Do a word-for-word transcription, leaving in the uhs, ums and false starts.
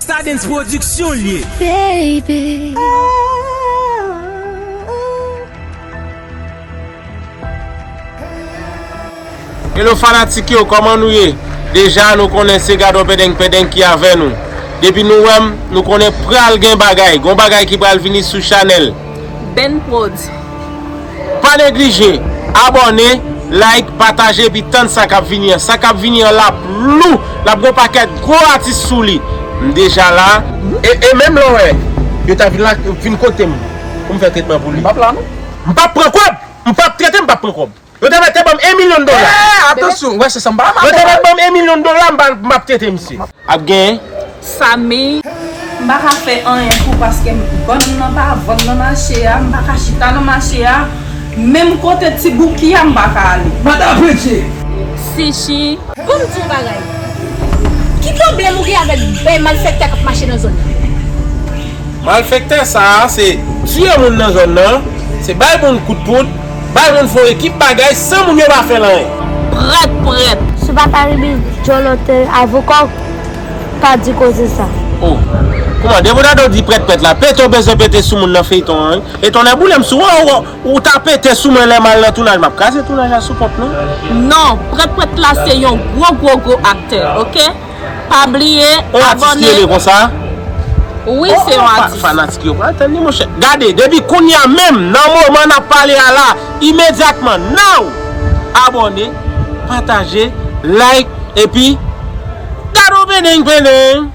Stardens Production l ye. Baby. Hello fanatik yo, kòman nou ye? Deja nou konnen se Gadò Pendeng Pendeng ki avè nou. Depi nou wè m, nou konnen pral gen bagay. Gon bagay ki pral vini sou chanèl Ben Prod. Pa neglije abòne, like, pataje epi tann sa k ap vini an. Sa k ap vini an l ap lou, l ap gon pakèt gwo atis sou li. M deja la. E, e menm lè w wè yo ta vin la, vin kote m pou m fè tretman pou li. M p ap la non. M p ap pran kòb. M p ap trete, m p ap pran kòb. Yo te mèt te ban m en milyon dola. Eh, atansyon, wè se sa m pa. Yo te mèt ban m en milyon dola, m pa, m ap trete misye. Ap gen. Samy. M pa ka fè anyen pou paske bann nan pa vann nan mache a, m pa ka chita nan mache a. Menm kote ti bouki a, m pa ka ale. Madan Pritchie. Sichi. Bon, m di yon bagay. Ki pwoblèm ou gen avèk bèy malfektè k ap mache nan zòn nan? Malfektè sa a se tiye moun nan zòn nan, se bay moun kout poud, bay moun fo ekip bagay san moun yo pa fè l anyen. Prèt, prèt. Si w pa ta renmen djòlòtè avoka w pa di koze sa. Oh, kòman depi w ta di prèt prèt la, pete w bezwen pete sou moun nan feyton an wi. E tonnè boule m sou ou, ou ta pete sou mwen lè m al nan tounaj, m ap kraze tounaj la sou kont nou. Non, prèt prèt la se yon gwo gwo gwo aktè, oke? Pa bliye On atis ki rele abòne. Konsa? Wi, se yon Fa- atis. Fanatik yo pral tann li monchè. Gade, depi kounye a menm, nan moman n ap pale a la, imedyatman, now! Abòne, pataje, like, epi Gadò Pendeng Pendeng!